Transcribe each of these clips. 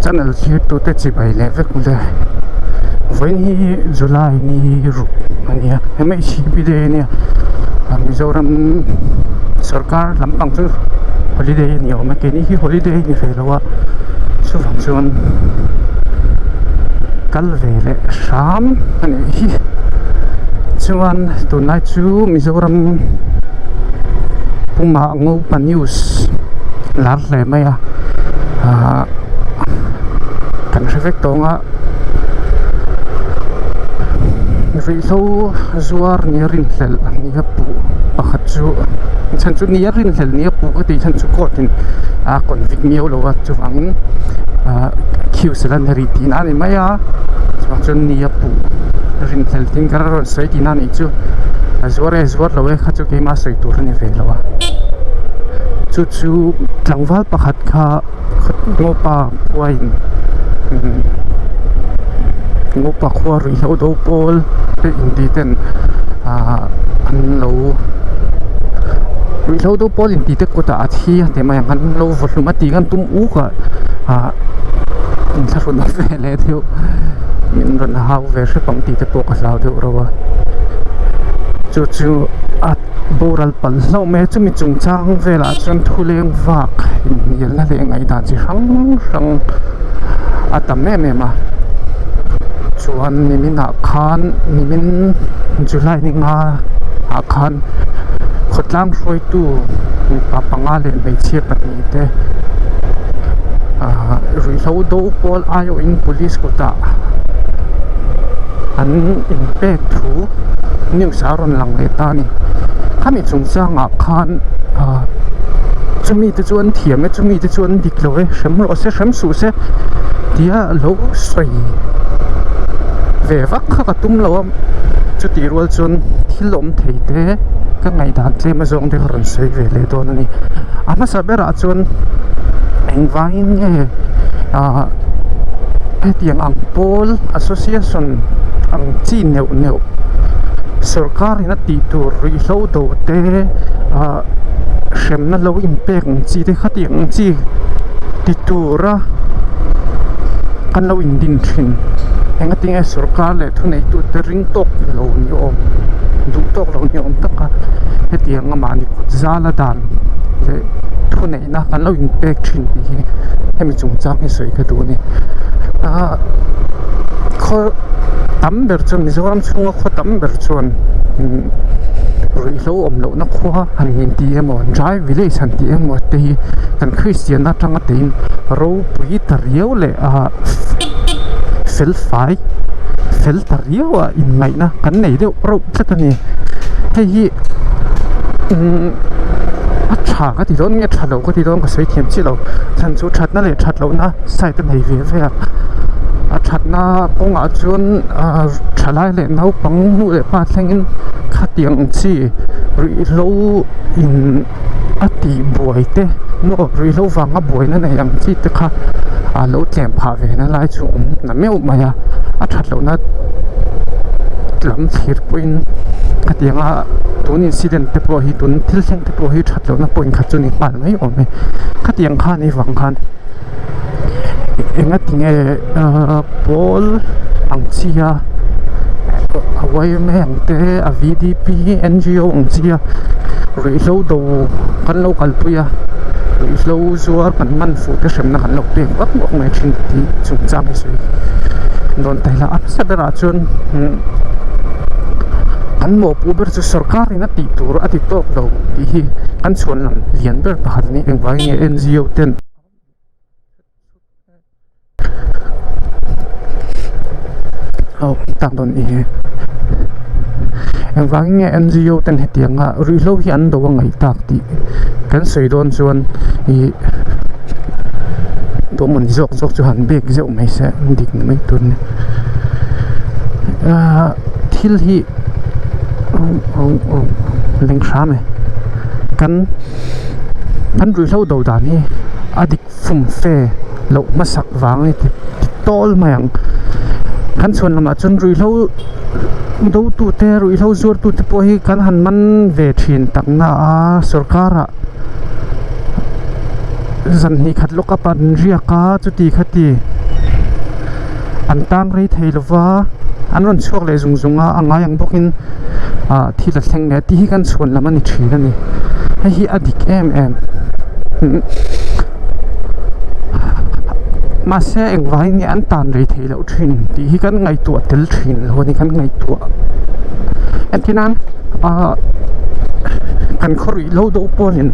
Channel thirtute chibai leh vek ule vawiin hi July ni ruk a nia MHCP day a nia Mizoram sorkar lampang chu holiday a ni awm a keini hi holiday a ni ve lo a chuvang chuan kal ve leh hram a nih hi chuan tunlai chu Mizoram pumah Ngopa news lar hle mai a ahh kan hre vek tawng a ruihhlo zuar nia rinhlelh nia puh pakhat chu a chhan chu nia rinhlelh nia puh ka tih chhan chu court in a convict miau lo a chuvangin ahh accuse la ni rih tihna a ni mai a chuvang chuan nia puh rinhlelh tin ka rawn sawi tihna a nih chu a zuar e zuar lo e kha chu keimah sawi tur a ni ve lo a chu chu tlangval pakhat kha ngopa khuain ngopa khua ruihhlo do pawl te inti ten ahh an lo ruihhlo do pawl inti te kutah a thi a ti mai ang an lo vaw hlum a tih khan tum uk a ahh inthlahrun awm ve leh deuh min rawn hau ve hrep ang tih te pawh ka hlau deuh reuh a chu chu a boral palh hlauh mai a chumi chungchang velah chuan thu leng vak inhnialna leh ngaihdan chi hrang hrang a tam em em a chuan nimin ah khan nimin July ni nga ah khan khawtlang hruaitu mipa panga leh hmeichhia pahnih te ahh ruihhlo do pawl aiawhin police kutah an inpek thu news a rawn lang leh ta a ni khami chungchangah khan ah chumi te chu an thiam e chumi te chu an dik lo e hrem rawh se hrem suh se tia lo sawi ve vak kha ka tum lo a chutih rual chuan thil awm thei te ka ngaihdan tlem azawng te ka rawn sawi ve leh dawn a ni a hmasa berah chuan engvangin nge ah hetiang ang pawl association ang chi neuh neuh sorkar in a tih tur ruihhlo do te ah hremna lo inpek ang chi te khatiang ang chi ti tura kan lo indin thin engatinge sorkar leh thuneitute ring tawk lo ni awm duh tawk lo ni awm taka hetiang a mahni kut zala dan leh thuneihna kan lo inpek thin tih hi hemi chungchang hi sawi ka duh a ni ah khaw tam ber chuan Mizoram chhunga khaw tam ber chuan ruihhlo awm lohna khua han inti emaw dry village han tih emaw te hi kan Kristian atanga teiin ropui ta riau leh ah fel fai fel ta riau a inngaihna kan nei deuh reuh tlat a ni hei hi a tha ka ti dawn nge tha lo ka ti dawn ka sawi thiam chiah lo chhan chu thatna leh that lohna side a nei ve ve a a thatna kawngah chuan ah thalai leh naupang nu leh pa thlengin khatiang ang chi ruihhlo in a tih buai te maw ruihhlo vanga buaina nei ang chi te kha a lo tlem phah ve na lai chu awm na meuh mai a a that lohna lam thlir pawhin khatianga tun incident te pawh hi tun thil thleng te pawh hi that lohna point khat chu ni nghal mai awm e khatiang khan i vang khan engatinge pawl ang chi a a yma ang te a vdp ngo ang chi a ruihhlo do kan lo kalpui a ruihhlo zuar kan man fuh te hremna kan lo pek vak vak mai thin tih chungchang hi sawi dawn ta ila a hmasa berah chuan kan mawhpuh ber chu sorkar in a tih tur a ti tawk lo tih hi kan chhuan lam lian ber pakhat a ni engvangin nge ngo ten. Aw tak dawn i hi engvangin nge ngo ten hetianga ruihhlo hi an do a ngaih tak tih kan sawi dawn chuan ih dawhmawni zawk zawk chu han bek zeuh mai se dik ni mai tur a ni ahh thil hi leng hram e kan kan ruihhlo do dan hi a dik. Fum fe loh hmasak vang a ti tawl mai ang kan chhuan lamah chuan ruihhlo do tute ruihhlo zuar tute pawh hi kan han man ve thin tak na a sorkar ah. zan hnih khat lawk a pan riak a chuti khati an tang rei thei lo va an rawn chhuak leh zung zung a a ngai ang bawkin ah thil a thleng leh a tih hi kan chhuan lam a ni thin a ni hei hi a dik em em mahse engvangin nge an tan rei theih loh thin tih hi kan ngaihtuah tel thin lo a ni kan ngaihtuah entir nan ah kan khaw ruih lo deuh pawhin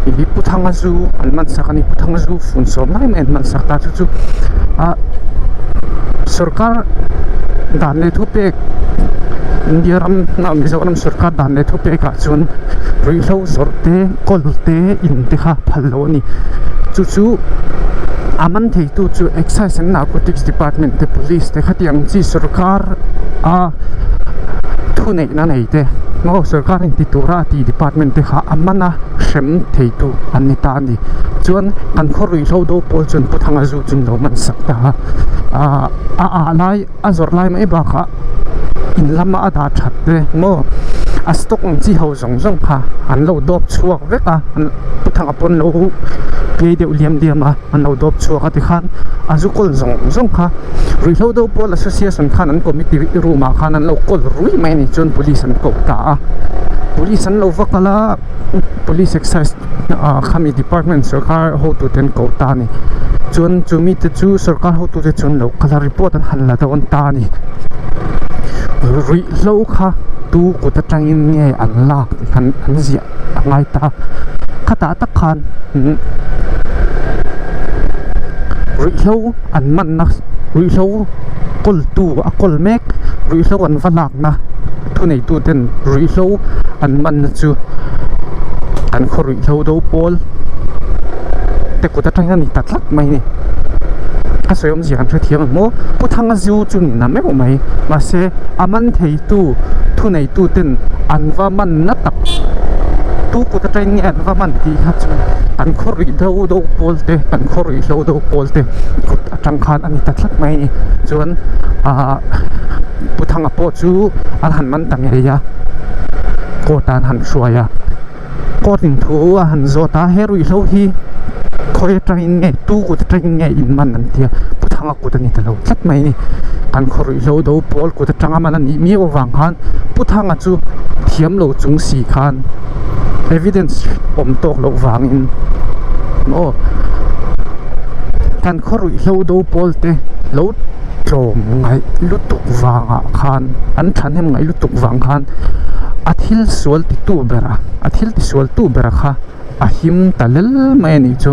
ih Pu Thanga zu an man sak a ni Pu Thanga zu fun sawm lai mai an man sak ta chu chu ah sorkar dan leh thupek India ram ah Mizoram sorkar dan leh thupek ah chuan ruihhlo zawrh te kawl te in te kha phal lo a ni chu chu a man thei tu chu excise and narcotics department te police te khatiang chi sorkar a thuneihna nei te maw sorkar in ti tura a tih department te kha a man a hrem thei tu an ni ta a ni chuan kan khaw ruihhlo do pawl chuan Pu Thanga zu chu an lo man sak ta a ah a ah lai a zawrh lai mai bakah in lama a dah that te maw a stock ang chi ho zawng zawng kha an lo dawp chhuak vek a Pu Thanga pawn lo piai deuh liam liam a. An lo dawp chhuak a tikhan a zu kawl zawng zawng kha ruihhlo do pawl association khan an committee room ah khan an lo kawl ruih mai a ni chuan police an koh ta a police an lo va kal a police excise ah khami department sorkar hotu te an koh ta a ni chuan chu mite chu sorkar hotu te chu an lo kal a report an han la dawn ta a ni ruihhlo kha tu kut atangin nge an lak tih khan an ziah a ngai ta khatah tak khan ruihhlo an manna ruihhlo kawltu a kawl mek ruihhlo an va lakna thuneitu ten ruihhlo an manna chu an khaw ruihhlo do pawl te kut atang a ni ta tlat mai a ni a sawi awmzia kan hrethiam ang maw Pu Thanga zu chu ni na meuh mai mahse a man theitu thuneitu ten an va man na tak tu kut atangin nge an va man tih kha chu an khaw rih do do pawl te an khaw rih hlo do pawl te kut atang khan a ni ta tlat mai a ni chuan ahh Pu Thanga pawh chu an han man ta ngei a court ah an han hruai a court in thu a han zawt a he ruihhlo hi khawi atangin nge tu kut atangin nge in man an tia Pu Thanga kut a ni ta lo tlat mai a ni an khaw ruihhlo do pawl kut atanga man a nih miau avang khan Pu Thanga chu thiam lo chung si khan evidence awm tawk loh vangin aw kan khaw ruihhlo do pawl te lo tlawm ngaih lutuk vangah khan an thahnem ngaih lutuk vang khan a thil sual ti tu bera a thil ti sual tu bera kha a him ta lel mai a nih chu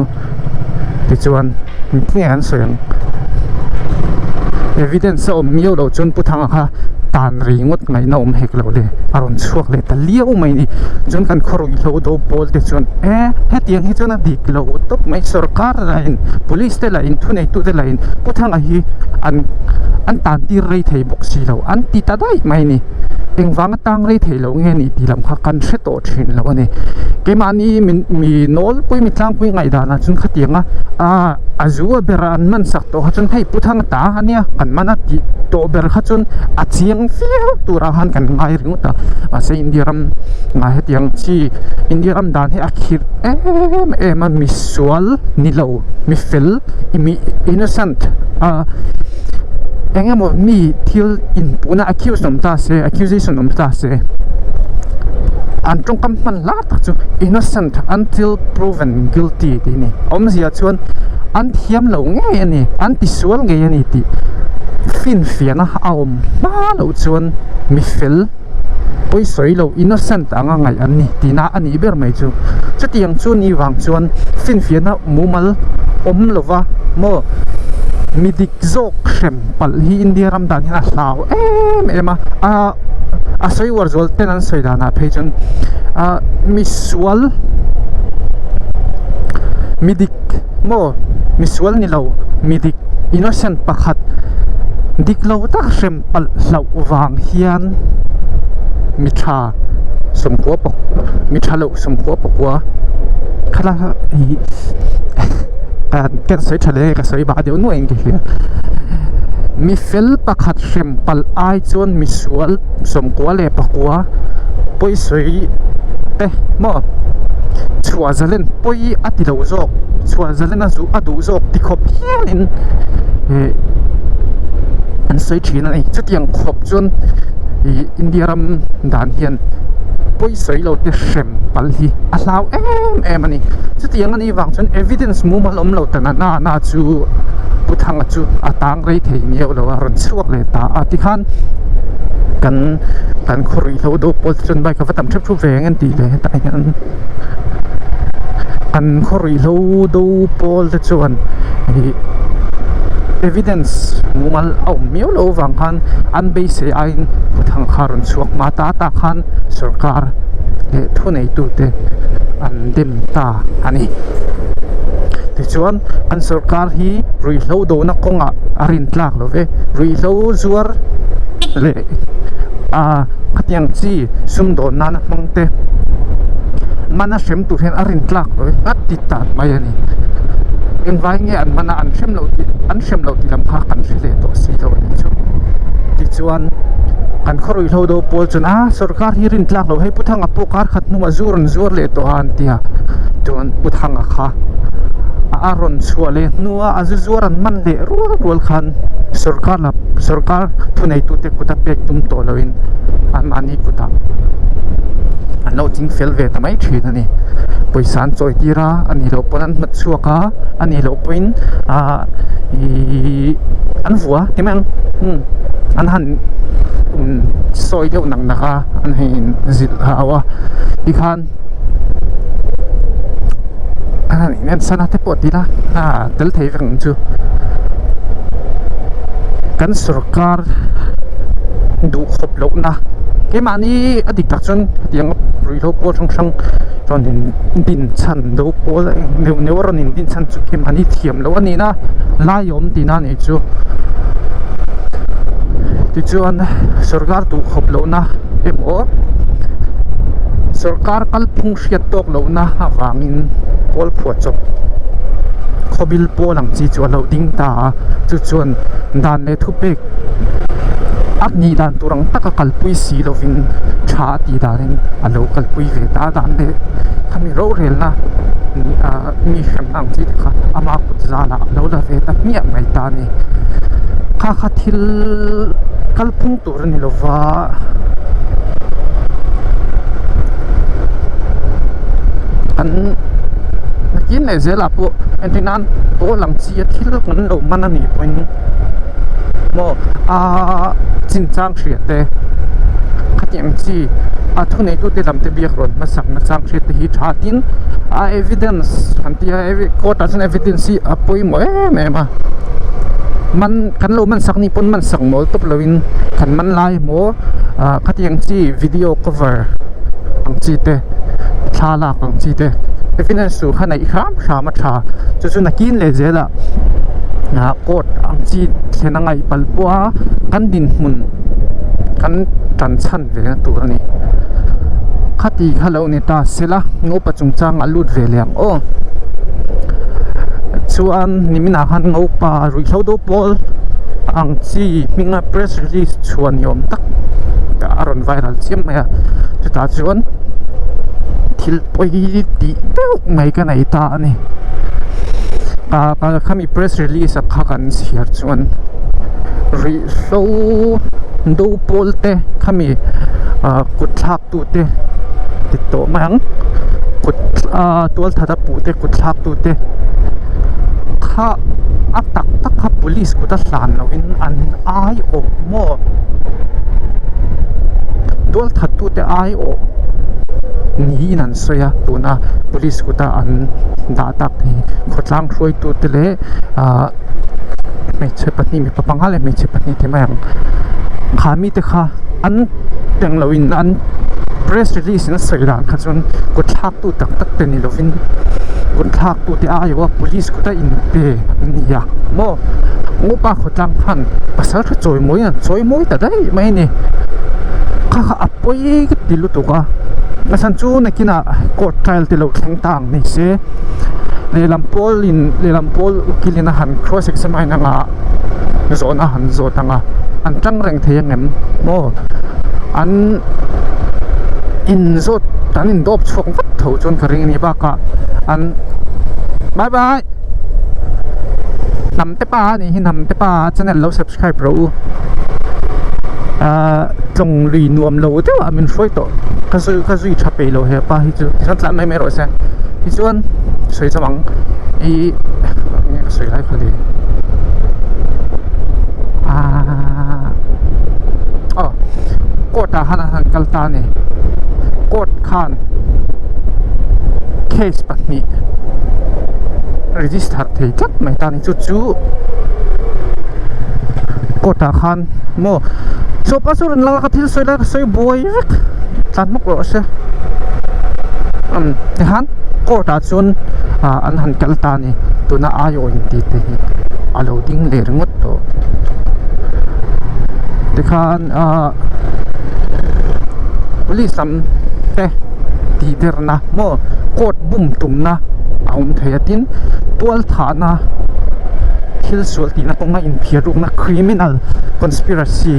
tichuan engtin nge an sawi ang evidence a awm miau loh chuan Pu Thanga kha tan rei ngawt ngaihna awm hek loh le a rawn chhuak leh ta liau mai a ni chuan kan khaw ruihhlo do pawl te chuan e hetiang hi chuan a dik lo tawp mai sorkar lahin police te lahin thuneitu te lahin Pu Thanga hi an an tan tir rei thei bawk si lo an ti ta daih mai a ni engvanga tang rei thei loh nge ni tih lam kha kan hre tawh thin lo a ni keimahni min mi nawlpui mi tlangpui ngaihdanah chuan khatiang a ah a zu a ber an man sak tawh kha chuan hei Pu Thanga ta a nia kan man a tih tawh ber kha chuan a chiang viau turah khan kan ngai ringawt a mahse India ram ah hetiang chi India ram dan hi a khirh em em a misual ni lo mi fel mi innocent ah eng emaw mi thil inpuhna accuse awm ta se accusation awm ta se. An tawngkam hman hla tak chu innocent until proven guilty tih a ni. A awmzia chuan an thiam lo ngei a ni, an tisual ngei a ni tih finfiahna a awm hma loh chuan mi fel pawisawi lo innocent anga ngaih an ni tihna a nih ber mai chu. Chutiang chu ni vang chuan finfiahna mumal awm lova maw mi dik zawk hrem palh hi India ram dan hian a hlau em em a. A sawi uar zual ten an sawi danah phei chuan ah misual mi dik maw misual ni lo mi dik innocent pakhat dik lo tak hrem palh hlauh vang hian mi tha sawmkua pak mi tha loh sawmkua pakua khala ih ka sawi tha leh ka sawi bah deuh nuaih in ka hria mi fel pakhat hrem palh ai chuan misual sawmkua leh pakua pawisawi te maw? Chhuah zalen pawi a ti lo zawk, chhuah zalen a zuh a duh zawk ti khawp hialin ih an sawi thin a ni. Chutiang khawp chuan ih India ram dan hian pawi sawi lo te hrem palh hi a hlau em em a ni. Chutiang a nih vang chuan evidence mumal awm lo ta na na chu Pu Thanga chu a tang rei thei miau lo a, rawn chhuak leh ta a tikhan kan kan khaw ruihhlo do pawl te chuan bike a va tam thep thup ve ang an tih leh hetah hian kan khaw ruihhlo do pawl te chuan ih evidence mumal a awm miau loh avang khan an beisei aiin Pu Thanga kha a rawn chhuak hma ta tah khan sorkar leh thuneitute an dem ta a ni. Tichuan an sorkar hi ruihhlo dona kawngah a rin tlak lo ve ruihhlo zuar leh ah khatiang chi sumdawn nana hmang te mana hrem tur hian a rin tlak lo ve a ti tan mai a ni engvai nge an mana an hrem loh tih an hrem loh tih lam kha kan hre leh tawh si lo a nih chu tichuan kan khaw ruihhlo do pawl chuan a sorkar hi rin tlak loh hei Pu Thanga pawh kar khat hnungah zu rawn zuar leh tawh a an ti a chuan Pu Thanga kha a rawn chhuah leh hnua a zu zuar an man leh rual rual khan sorkar lam sorkar thuneitute kuta pek tum tawh loin anmahni kutah an lo ching fel ve ta mai thin a ni pawisa an chawi tir a a nih loh pawn an hnawt chhuak a a nih loh pawhin ah ihh an vua ti mai ang umm an han sawi deuh nak nak a an han in zilh hau a tikhan an han in en san a te pawh ti ila a tel thei vek ang chu kan sorkar duh khawp lohna keimahni a dik tak chuan hetiang ruihhlo pawl hrang hrang rawn in din chhan do pawl neuh neuh a rawn in din chhan chu keimahni thiam loh a nihna lai a awm tihna a nih chu tichuan sorkar duh khawp lohna emaw sorkar kalphung hriat tawk lohna avangin pawl phuah chawp khawbil pawl ang chi chu a lo ding ta a chu chuan dan leh thupek a nih dan tur ang taka kalpui si lovin tha a tih danin a lo kalpui ve ta a dan leh khami rorelna ah mi hremna ang chi te kha ama kut zalah a lo la ve ta hmiah mai ta a ni kha kha thil kalphung tur a ni lova. An nakin leh zelah pawh entir nan pawl ang chi a thil kan lo man a nih pawhin maw aa chinchang hria te khatiang chi a thuneitute lam te biak rawn hmasak na chang hriat te hi tha tin a evidence han tia court ah chuan evidence hi a pawimawh em em a man kan lo man sak ni pawn man sak mawl tawp loin kan man lai emaw ah khatiang chi video cover ang chi te thla lak ang chi te evidence tur kha neih hram hram a tha chu chu nakin leh zel ah ah court ang chi thlen a ngaih palh pawh a kan dinhmun kan tan chhan ve na tur a ni khati kha lo ni ta sela ngopa chungchang a lut ve leh ang aw chuan niminah khan ngopa ruihhlo do pawl ang chi hminga press release chhuah ni awm tak a rawn viral chiam mai a chutah chuan thil pawi tih deuh mai ka nei ta a ni ah khami press release a kha kan chhiar chuan ruihhlo do pawl te khami ah kut thlak tu te ti tawh mai ang kut ah tual that a puh te kut thlak tu te kha a tak tak kha police kut a hlan loh in an ai awh maw tual that tu te ai awh niin an sawi a tuna police kuta an dah tak hi khawtlang hruaitu te leh ah hmeichhe pahnih mipa panga leh hmeichhe pahnih te mai ang kha mite kha an teng loh in an press release in a sawi dan kha chuan kut thlak tu tak tak te ni lovin kut thlak tu te aiawh a police kuta in pe an ni a maw ngopa khawtlang khan pasal tha chawi mawiin an chawi mawi ta daih mai a ni kha kha a pawi ka ti lutuk a a chhan chu nakinah court trial te lo thleng ta ang ni se lehlam pawl in lehlam pawl ukil in a han cross examine anga zawhna a han zawt anga an tang reng thei ang em maw an in zawt. An in dawp chhuak vat tho chuan ka ring a ni bakah an bye bye hnam te pa a nih hi hnam te pa channel lo subscribe rawh u ahh tlawng lui nuam lo deuh ah min hruai tawh ka zui ka zui tha peih lo hepa hi chu tichuan tlan mai mai rawh se tichuan sawi cham ang ih enge ka sawi lai kha le ahh aw court ah khan an han kal ta a ni court khan case pahnih register thei tlat mai ta a ni chu chu court ah khan maw sawpa chu rawn lang a ka thil sawi lai ka sawi buai vek tlan hmawk rawh se umm tikhan court ah chuan ah an han kal ta a ni tuna aiawh intih te hi a lo ding leh ringawt tawh tikhan ah police lam te tih derna maw court bum tumna a awm thei a tin tual thahna thil sual tihna kawnga inphiar rukna criminal conspiracy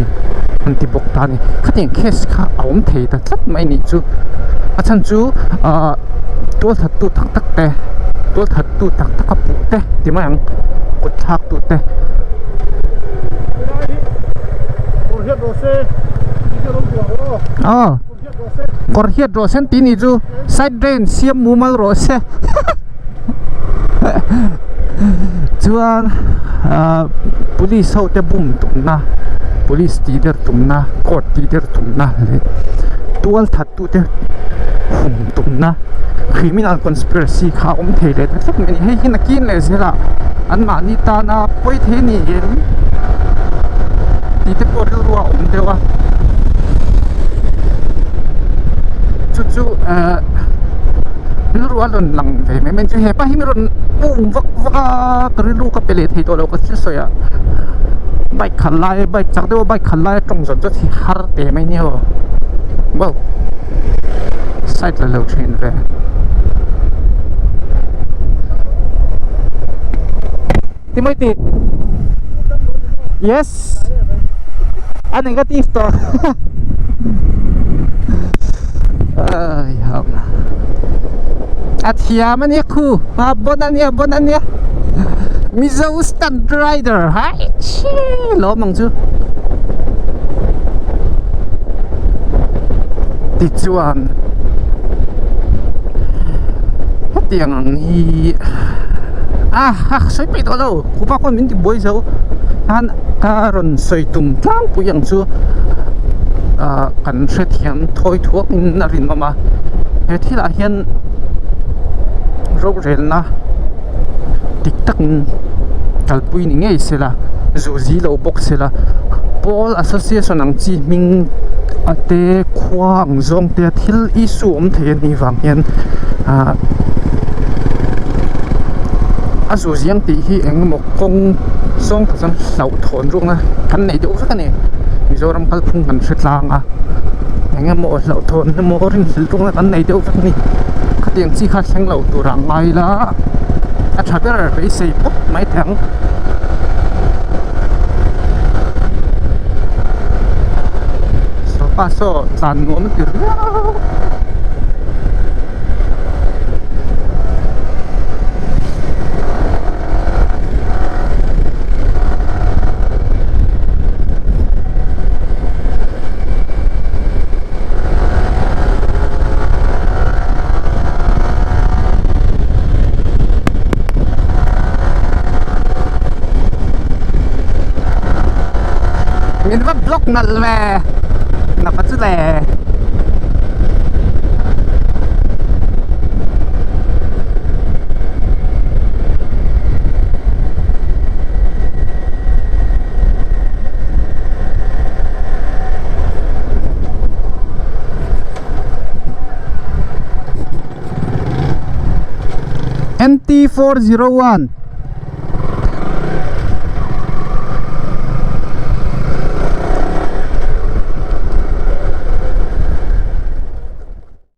an ti bawk ta a ni khatiang case kha a awm thei ta tlat mai nih chu a chhan chu ah tual that tu tak tak te tual that tu tak tak a puh te ti mai ang kut thlak tu te. Aw kawr hiat rawh sen tih nih chu side drain siam mumal rawh se chuan ah police ho te bum tumna police tih der tumna court tih der tumna leh tual that tute hum tumna criminal conspiracy kha a awm thei leh ta tlat mai a ni hei hi nakin leh zelah anmahni tana pawi thei a ni em tih te pawh rilru a awm deuh a chu chu ehh rilru a rawn lang ve mai mai chu hepa hi mi rawn um vak vak a ka rilru ka pe leh thei tawh lo ka thil sawi ah bike khalh lai bike chak deuh a bike khalh lai a tawng zawt zawt hi har teh mai a ni aw. Wow side la lo thin ve Timothy yes a negative tawh ai hap a thiam ania khu a bon ania bon ania Mizo stunt rider hai chi lawm ang chu tichuan hetiang ang hi ah ha sawi peih tawh lo khupa khawn min ti buai zo han ka rawn sawi tum tlangpui ang chu ah kan hrethiam thawi thuak in a rinawm a he thil ah hian rorelna dik takin kalpui ni ngei se la zuzi lo bawk se la pawl association ang chi hming a te khua ang zawng te thil issue awm thei a nih vang hian ah a zuzi ang tih hi eng emaw kawng zawng tak chuan hlauhthawn rukna kan nei deuh vek a ni Mizoram kalphung kan hre tlang a eng emaw hlauhthawn emaw rinhlelh rukna kan nei deuh vek a ni khatiang chi kha thleng lo tur ah ngai ila a tha ber beisei phawt mai thei ang. Sofa saw tlan nuam a ti riau. Min va block nalh ve napa chu le. MT 401.